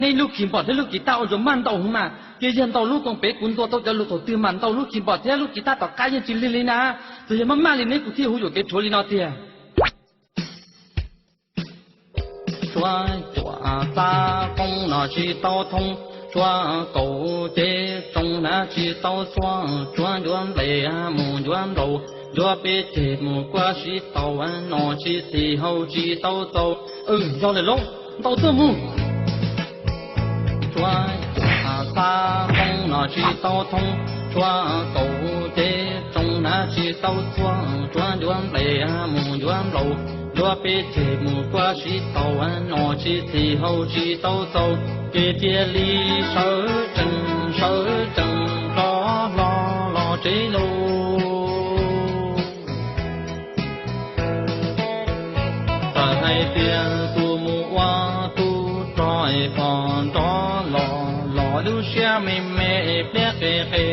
Nej lub kis npom thiab lub kis taj ua ntsuas maj ntau heev mas, ces yog ntau lub koom pem kuv ntuas tau cov lus thaum twg mas ntau lub kis npom thiab lub kis taj tom qab yeej tsis lig li na. Txawm yog maj maj li neb kuv thiaj hu yuam kev rhuav li no tiag. Tshuab cuam xab qoob no tsis tau thoob, tshuab kaum cev tsoo na tsis tau txhuam, tshuab ncuav nplej mus ncuav nplaum, ncuav peb ceg mus kuaj sib tau, no tsis txhis hau tsis tau txaus. Yog lawm lauj, ntau tuaj mus. Tshuab cuam xab qoob no tsis tau thoob, tshuab kaum cev tsoo na tsis tau txhuam, tshuab ncuav nplej mus ncuav nplaum, ncuav peb ceg mus kuaj sib tau, no tsis txhis hau tsis tau txaus, ces cia li sawv tsees sawv tsees rov hlo los tsev lauj. Txawm hais tias tus mus ua tub rog pom nrov los los lub siab me me pliab qe qe,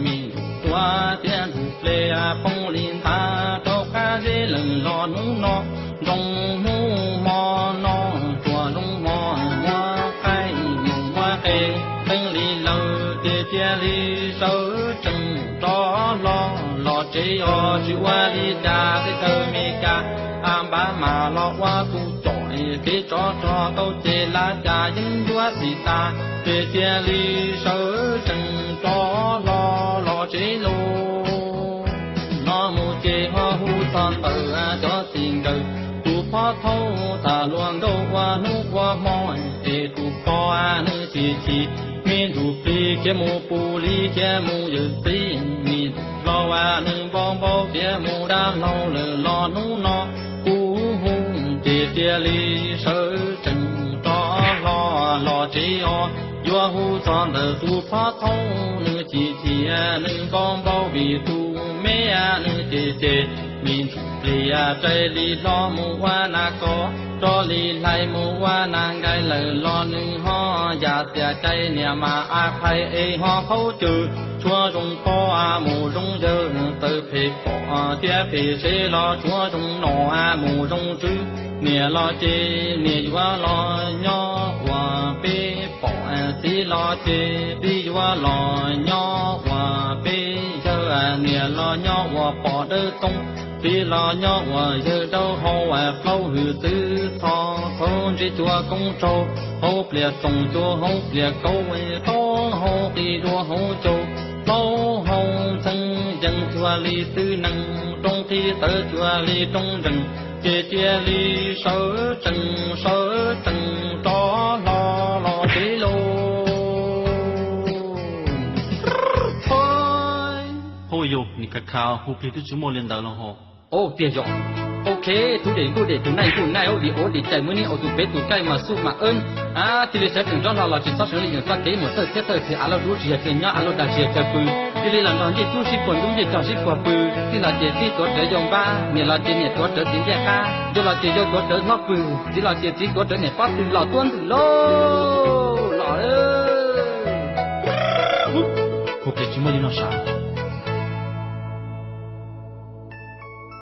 me ntsuag tuaj thiab ntug ple poob li nthav rau qab zeb lawm los hnub no. Nroo hnub hmo no, tsuas zoo hmo muab qaij mus muab qe, qeeb li lawm ces cia li sawv tsees rov hlo los tsev os. Tsis ua li cas tej chaw Meskas, Npab mas los ua tus com, kev tsov rog tau ces lab cas yeej ncuab txim tas, ces cia li sawv tsees rov hlo los tsev lauj. No mus ces ho hu txog ntawm cov txiv nkawm, tus phob thaub tham luag nkauj ua hnub ua hmo, es tus pog nws chim chim, me ntsuj plig khiav mus pus li khiav mus yawm txiv, me ntsuj hlau nws npau npau khiav mus dab hlau lawm los hnub no. Kuv hu ces cia li sawv tsees rov hlo los tsev os. Yuav hu txog ntawm tus phob thaub nws chim chim nws npau npau vim tus me nws cem cem, me ntsuj plig rais li hlo mus ua nas kos, rov li hlais mus ua nas nqaij lawm los nws ho yam tias cai niam mas a phais es ho qhaub cawm. Tshuab zoo pog mus zoo yawg, tawv phem pom thiab phem sev los tshuab zoo nom mus zoo tswv. Niam los ces niam yuav los nyob uas peb pom, txiv los ces txiv yuav los nyob uas peb yawg. Niam los nyob uas pom dawb tooj, txiv los nyob uas yawg dawb hau. Plaub hwm txwv txho txhauv ntse cua koob tsaug, hauv plias txoos cua hauv plias kauv, taub hau qis dua hauv caug, plaub hau ntxeev yees cuag li txwv nees, roob qhib tawv cuag li roob nrees, ces cia li sawv tsees sawv tsees rov hlo los tsev lauj. Hauj yug, nim ka kha hu plig twb tsis muaj li ntawd los ho. Tiag yog. Ok, tub dem nkuj dem tug naij nkuj naij, ub dim ub dim cais, muaj nij ua tus pem tus kaij mas xuj mas wb. Cia li sawv tsees rov hlo los tsis txhob seev li yeem txoj kev mus thawj thiab thawj, txiv av loj dub tsis yog chaw nyob, av loj dag tsis yog chaw pw. Cia li los nrog ncej tub sib puag ntub, ncej rog sib puag pw. Txij los ces txib tuav rawv yau npab, niam los ces niam tuav rawv txiv ncej qab, yau los ces yau tuav rawv hlob pwg, txiv los ces txiv tuav rawv niam pob tw los tuab ntwm lauj los. Hu plig tsis muaj li no sav.